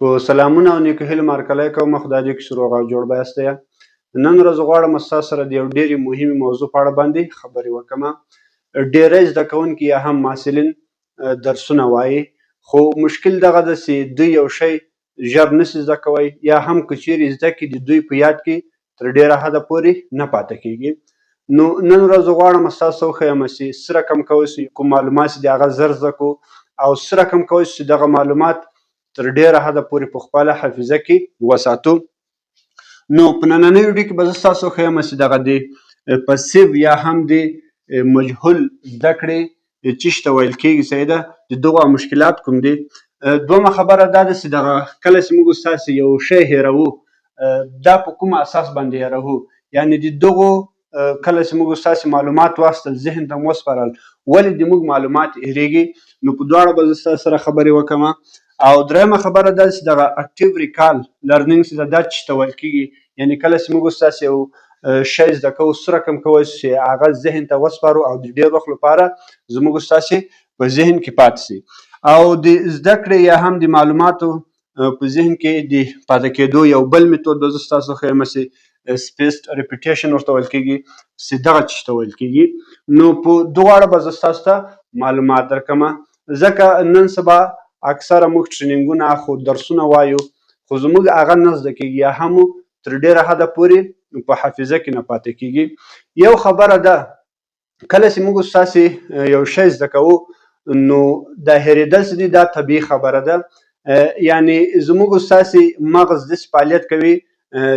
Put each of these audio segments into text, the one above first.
په سلامونه او نیکو هیلو مارکلی کوم. خدای دې کړي روغ او جوړ به یاست. نن ورځ غواړم ستاسو سره د یو ډېرې مهمې موضوع په اړه باندې خبرې وکړم. ډېری زده کوونکي یا هم محصلین درسونه وایي، خو مشکل دغه ده چې دوی یو شی ژر نسي زده کوی، یا هم که چیرې زده کړي، د دوی په یاد کې تر ډېره حده پورې نه پاتې کېږي. نو نن ورځ غواړم ستاسو وښیم چې څه رقم کولی شو کوم معلومات چې د هغه زر زده کړو، او څه رقم کولی شو چې دغه معلومات تر ډېره حده پورې په خپله حافظه کې وساتو. نو په نننۍ ویډیو کې به زه ستاسو وښیم چې دغه د passive یا هم د مجهول زده کړې چیش ته ویل کېږي، صحیح ده، د دغو مشکلات کوم دي. دومه خبره دا ده چې دغه کله چې موږ ستاسو یو شی هېروو، دا په کوم اساس باندې هېروو؟ یعنې د دغو کله چې موږ ستاسو معلومات واخیستل، ذهن ته مو وسپارل، ولې د موږ معلومات هېرېږي؟ نو په دواړه به زه ستاسو سره خبرې وکړم. او درېیمه خبره دا چې دغه active recall learning چې ده، دا څه ته ویل کېږي؟ یعنې کله چې موږ ستاسو یو شی زده کوو، څه رقم کولی شو چې هغه ذهن ته وسپارو او د ډېر وخت لپاره زموږ ستاسې په ذهن کې پاتې شي؟ او د زده کړې یا هم د معلوماتو په ذهن کې د پاتې کېدو یو بل میتود به زه ستاسو ښیم چې spaced repetition ورته ویل کېږي، چې دغه څه ته ویل کېږي. نو په دواړه به زه ستاسو ته معلومات درکړم، ځکه نن سبا اکثره موږ ټریننګونه خو درسونه وایو، خو زموږ هغه نه زده کېږي یا هم تر ډېره حده پورې په حافظه کې نه پاتې کېږي. یو خبره ده، کله چې موږ ستاسې یو شی زده کوو، نو دا هېرېدل چې دي، دا طبیعي خبره ده. یعنې زموږ ستاسې مغز داسې فعالیت کوي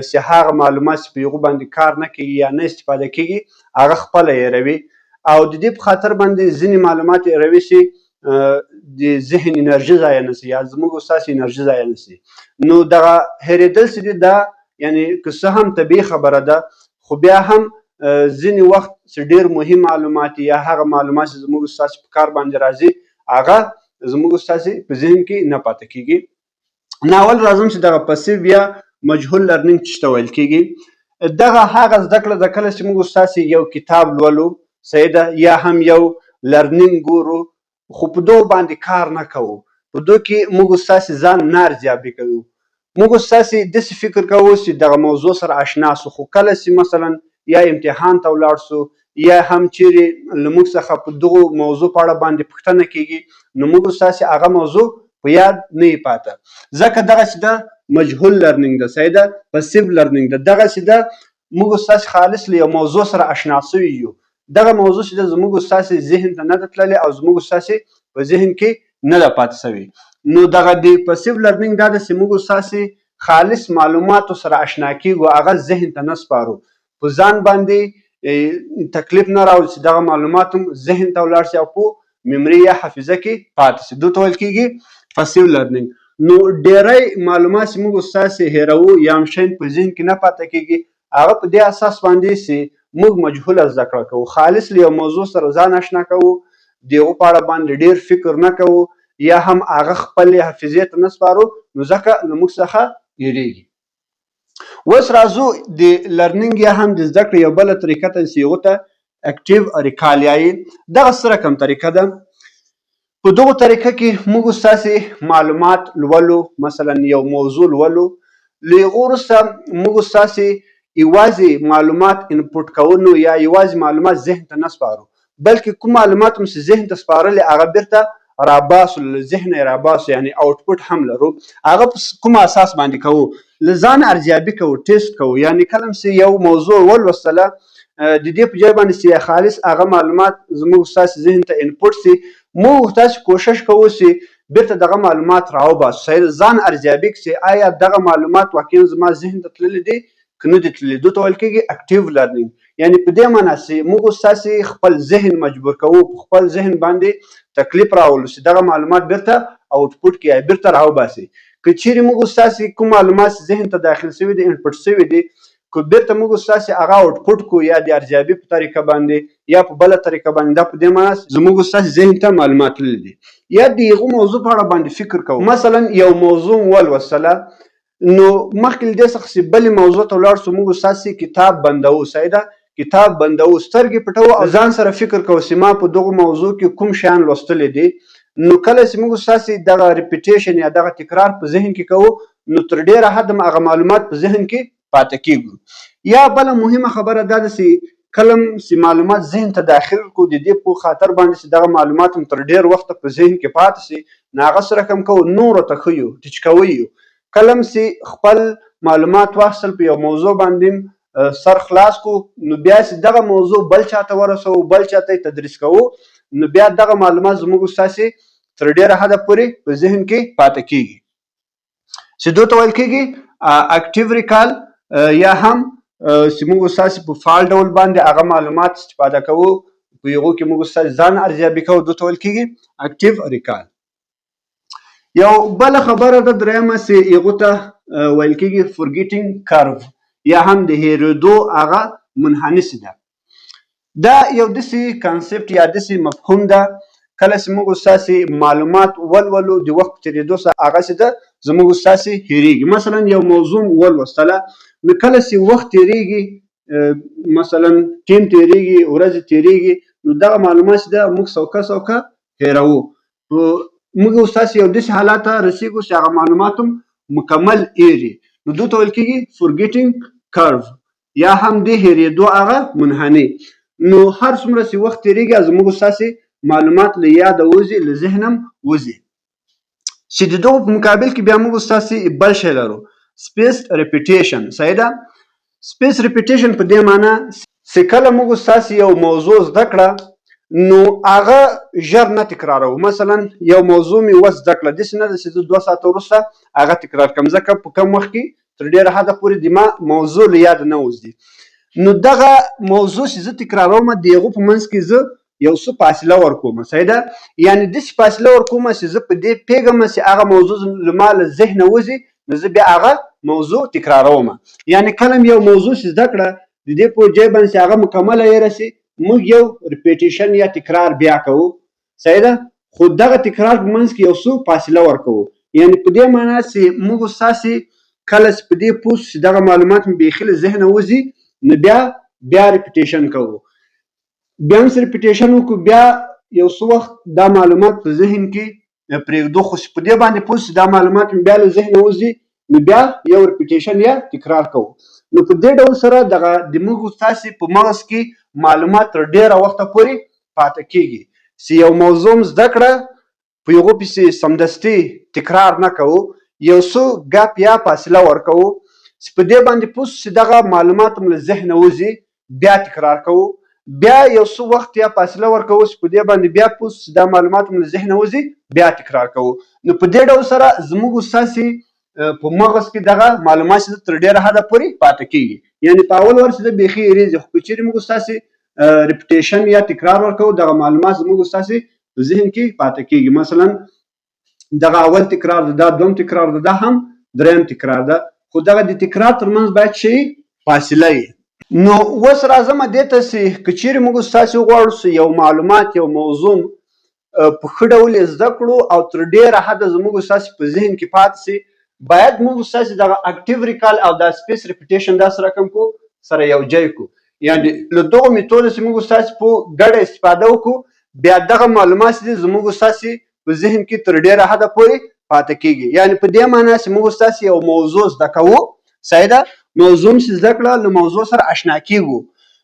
چې هغه معلومات چې په هغو باندې کار نه کوي یا نه استفاده کېږي، هغه خپله هېروي. او د دې په خاطر باندې ځینې معلومات هېروي چې د ذهن انرژي ضایع نه شي یا زموږ ستاسې انرژي ضایع نه شي. نو دغه هېرېدل چې دي، دا یعنې که څه هم طبیعي خبره ده، خو بیا هم ځینې وخت چې ډېر مهم معلومات یا هغه معلومات چې زموږ ستاسې په کار باندې راځي، هغه زموږ ستاسې په ذهن کې نه پاتې کېږي. نو اول راځم چې دغه passive یا مجهول learning څه ته ویل کېږي. دغه هغه زده کړه ده کله چې موږ ستاسې یو کتاب لولو، صحیح ده، یا هم یو learning ګورو، خو په دو باندې کار نه کوو، په دو کې موږ ستاسې ځان نه ارزیابي کوو. موږ ستاسې داسې فکر کوو چې دغه موضوع سره آشنا سو، خو کله چې مثلا یا امتحان ته ولاړ سو یا هم چیرې له موږ څخه په دغو موضوع په اړه باندې پوښتنه کیږي، نو موږ ستاسې هغه موضوع په یاد نه یي پاته، ځکه دغه چې ده مجهول learning ده، صحیح ده، passive learning ده. دغه چې ده موږ ستاسې خالص له یو موضوع سره آشنا سوي یو، دغه موضوع چې ده زموږ ستاسې ذهن ته نه ده تللې او زموږ ستاسې په ذهن کې نه ده پاتې سوې. نو دغه د passive learning دا ده چې موږ ستاسې خالص معلوماتو سره آشنا کیږو، هغه ذهن ته نه سپارو، په ځان باندې تکلیف نه راوړو چې دغه معلومات هم ذهن ته ولاړ شي او په memory یا حافظه کې پاتې شي. دوی ته ویل کېږي passive learning. نو ډیری معلومات چې موږ ستاسې هېروو یا هم شیان په ذهن کې نه پاتې کېږي، هغه په دې اساس باندې چې موږ مجهوله زده کړه کوو، خالص له یو موضوع سره ځان آشنا کوو، د هغو په اړه باندې ډېر فکر نه کوو یا هم هغه خپلې حافظې ته نه سپارو، نو ځکه له موږ څخه هېرېږي. اوس راځو د learning یا هم د زده کړې یو بله طریقه ته چې هغو ته active recall یایي. دغه څه رقم طریقه ده؟ په دغو طریقه کې موږ ستاسې معلومات لولو، مثلا یو موضوع لولو، له هغو وروسته موږ ستاسې یوازې معلومات input کوو، نو یا یوازې معلومات ذهن ته نه سپارو، بلکې کوم معلومات هم چې ذهن ته سپارلې، هغه بیرته راباسو، له ذهنه یې راباسو، یعنې output هم لرو. هغه په کوم اساس باندې کوو؟ له ځان ارزیابي کوو، ټیسټ کوو. یعنې کله چې یو موضوع ولوستله، د دې په ځای باندې چې خالص هغه معلومات زموږ ستاسې ذهن ته input سي، موږ تاسې کوشش کوو چې بیرته دغه معلومات راوباسو، صحیح، ځان ارزیابي کړو چې آیا دغه معلومات واقعا زما ذهن ته تللي دي که نه دي تللي. دوی ته ویل کېږي active learning. یعنې په دې معنی چې موږ ستاسې خپل ذهن مجبور کوو، په خپل ذهن باندې تکلیف راولو چې دغه معلومات بیرته output کړي یا بیرته راوباسي. که چیرې موږ ستاسې کوم معلومات ذهن ته داخل سوي دي، input سوي دي، که بیرته موږ ستاسې هغه output کو یا د ارزیابي په طریقه باندې یا په بله طریقه باندې، دا په دې معنی زموږ ستاسې ذهن ته معلومات تللي دي. یا د هغو موضوع په اړه باندې فکر کوو، مثلا یو موضوع مو ولوستله، نو مخکې له دې څخه چې بلې موضوع ته ولاړ سو، موږ ستاسې کتاب بندوو، صحیح ده، کتاب بندوو، سترګې پټوو او ځان سره فکر کوو چې ما په دغو موضوع کې کوم شیان لوستلي دي. نو کله چې موږ ستاسې دغه repetition یا دغه تکرار په ذهن کې کوو، نو تر ډېره حده هغه معلومات په ذهن کې پاتې کېږي. یا بله مهمه خبره دا ده چې کله چې معلومات ذهن ته داخل کړو، د دې په خاطر باندې چې دغه معلومات هم تر ډېر وخته په ذهن کې پاتې شي، نو هغه سره کوم کوو، نورو ته ښیو، teach کوو یې. کله چې خپل معلومات واخیستل، په یو موضوع باندې سر خلاص کو، نو بیا چې دغه موضوع بل چاته ورسوو، بل چاته یې تدریس کوو، نو بیا دغه معلومات زموږ ستاسې تر ډېره حده پورې په ذهن کې پاتې کېږي، چې دوی ته ویل کېږي active recall، یا هم چې موږ ستاسې په فعال ډول باندې هغه معلومات استفاده کوو، په هغو کې موږ ستاسې ځان ارزیابي کوو، دوی ته ویل کېږي active recall. یو بله خبره ده درېیمه، چې هغو ته ویل کېږي forgetting curve، یا هم د هېرېدو هغه منحنی ده. دا یو داسې concept یا داسې مفهوم ده، کله چې موږ ستاسې معلومات ولولو، د وخت په تېرېدو سره هغه څه ده زموږ ستاسې هېرېږي. مثلا یو موضوع ولوستله، نو کله چې وخت تېرېږي، مثلا ټیم تېرېږي، ورځې تېرېږي، نو دغه معلومات چې ده موږ سوکه سوکه هېروو. موږ ستاسې یو داسې حالت ته رسېږو چې هغه معلومات هم مکمل هېري، نو دوی ته ویل کېږي forgetting curve، یا هم د هېرېدو هغه منحنی. نو هر څومره چې وخت تېرېږي، زموږ ستاسې معلومات له یاده وځي، له ذهنه هم وځي. چې د دغو په مقابل کې بیا موږ ستاسې بل شی لرو، spaced repetition. صحیح ده؟ spaced repetition په دې معنی چې کله موږ ستاسې یو موضوع زده کړه، نو هغه ژر نه تکراروو. مثلا یو موضوع مې وس زده کړه، داسې نه ده چې زه 2 ساعته وروسته هغه تکرار کړم، ځکه په کم وخت کې تر ډېره حده پورې د ما موضوع له یاده نه وځي. نو دغه موضوع چې زه تکراروم، د هغو په منځ کې زه یو څه فاصله ورکوم. صحیح ده؟ یعنې داسې فاصله ورکوم چې زه په دې پوهېږم چې هغه موضوع له ما له ذهنه وځي، نو زه بیا هغه موضوع تکراروم. یعنې کله مې یو موضوع چې زده کړه، د دې په ځای باندې چې هغه مکمله یې رسي، موږ یو repetition یا تکرار بیا کوو. صحیح ده؟ خو دغه تکرار په منځ کې یو څه فاصله ورکوو، یعنې په دې معنا چې موږ ستاسې کله چې په دې پوه چې دغه معلومات مې بیخي له ذهنه وځي، نو بیا repetition کوو. بیا هم چې repetition وکړو، بیا یو څه وخت دا معلومات په ذهن کې پرېږدو، خو چې په دې باندې پوه چې دا معلومات مې بیا له ذهنه وځي، نو بیا یو repetition یا تکرار کوو. نو په دې ډول سره دغه د موږ ستاسې په مغز کې معلومات تر ډېره وخته پورې پاتې کېږي، چې یو موضوع هم زده کړه، په هغو پسې سمدستي تکرار نه کوو، یو څه gap یا فاصله ورکوو، چې په دې باندې پوه چې دغه معلومات هم له ذهنه وځي، بیا تکرار کوو. بیا یو څه وخت یا فاصله ورکوو، چې په دې باندې بیا پوه چې دا معلومات هم له ذهنه وځي، بیا تکرار کوو. نو په دې ډول سره زموږ ستاسې په مغز کې دغه معلومات چې تر ډېره حده پورې پاتې کېږي. یعنې په اول وار چې ده بیخي هېرېږي، خو که چېرې موږ ستاسې repetition یا تکرار ورکوو، دغه معلومات زموږ ستاسې په ذهن کې پاتې کېږي. مثلا دغه اول تکرار ده، دا دوم تکرار ده، دا هم دریم تکرار ده، خو دغه د تکرار ترمنځ باید شي فاصله وي. نو اوس راځم دې ته چې که چېرې موږ ستاسې وغواړو چې یو معلومات، یو موضوع په ښه ډول یې زده کړو او تر ډېره حده زموږ ستاسې په ذهن کې پاتې شي، باید موږ ستاسې دغه active recall او دا spaced repetition دا سره کوم کو سره یو ځای کو. یعنې له دغو میتودو چې موږ ستاسې په ګډه استفاده وکړو، بیا دغه معلومات چې زموږ ستاسې په ذهن کې تر ډېره حده پورې پاتې کېږي. یعنې په دې معنا چې موږ ستاسې یو موضوع زده کوو، صحیح ده؟ موضوع چې زده کړه، له موضوع سره اشنا کېږو.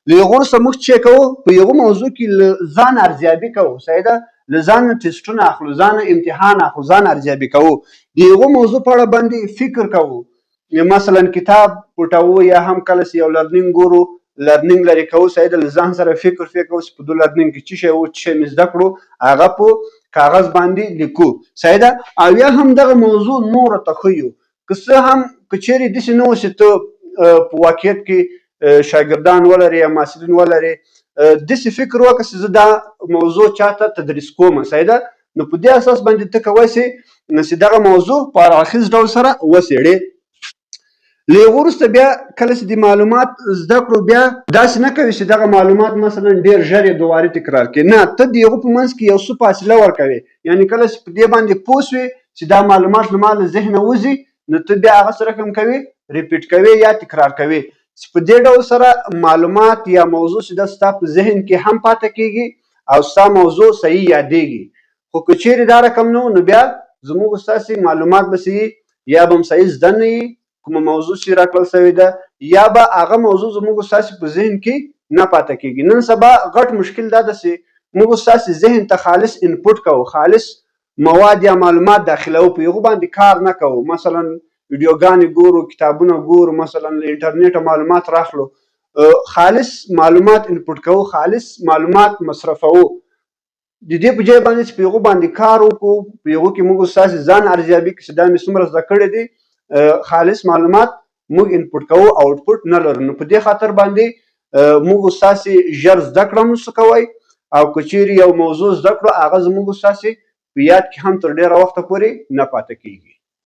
له هغو وروسته موږ چې کوو، په هغو موضوع کې له ځان ارزیابي کوو. صحیح ده؟ له ځانه ټسټونه اخلو، ځانه امتحان اخلو، ځان ارزیابي کوو، د هغو موضوع په اړه باندې فکر کوو. مثلا کتاب پټوو، یا هم کله چې یو learning ګورو، learning لرې کوو. صحیح ده؟ له ځان سره فکر کوو چې په دو learning کې څه شی و، څه شی مې زده کړو، هغه په کاغذ باندې لیکو. صحیح ده؟ او یا هم دغه موضوع نورو ته ښیو. که څه هم که چېرې داسې نه و چې ته په واقعیت کې شاګردان ولرې یا محصلین ولرې، داسې فکر وکړه چې زه دا موضوع چاته تدریس کوم. صحیح ده؟ نو په دې اساس باندې ته کوی سې چې دغه موضوع په هر اړخیز ډول سره وڅېړې. له هغه وروسته بیا کله چې د معلومات زده کړو، بیا داسې نه کوي چې دغه معلومات مثلا ډېر ژر یې دواري تکرار کړې. نه، ته د هغو په منځ کې یو څه فاصله ورکوې. یعنې کله چې په دې باندې پوه سوې چې دا معلومات له ما له ذهنه وځي، نو ته بیا هغه سره کوم کوي، repeat کوې یا تکرار کوې، چې په دې ډول سره معلومات یا موضوع چې ده ستا په ذهن کې هم پاتې کېږي او ستا موضوع صحیح یادېږي. خو که چیرې دا رقم نه، نو بیا زموږ ستاسې معلومات به سي یا به هم صحیح زده نه وي کومه موضوع چې راکړل شوې ده، یا به هغه موضوع زموږ ستاسې په ذهن کې نه پاته کېږي. نن سبا غټ مشکل دا ده چې موږ ستاسې ذهن ته خالص input کوو، خالص مواد یا معلومات داخلوو، په هغو باندې کار نه کوو. مثلا ویډیوګانې ګورو، کتابونه ګورو، مثلا له انټرنیټه معلومات راخلو، خالص معلومات input کوو، خالص معلومات مصرفوو. د دې په ځای باندې چې په هغو باندې کار وکړو، په هغو کې موږ ستاسې ځان ارزیابي کړو چې دا مې څومره زده کړي دي، خالص معلومات موږ input کوو، output نه لرو. نو په دې خاطر باندې موږ ستاسې ژر زده کړه هم نسو کوی، او که چیرې یو موضوع زده کړو، هغه زموږ ستاسې په یاد کې هم تر ډېره وخته پورې نه پاتې کېږي.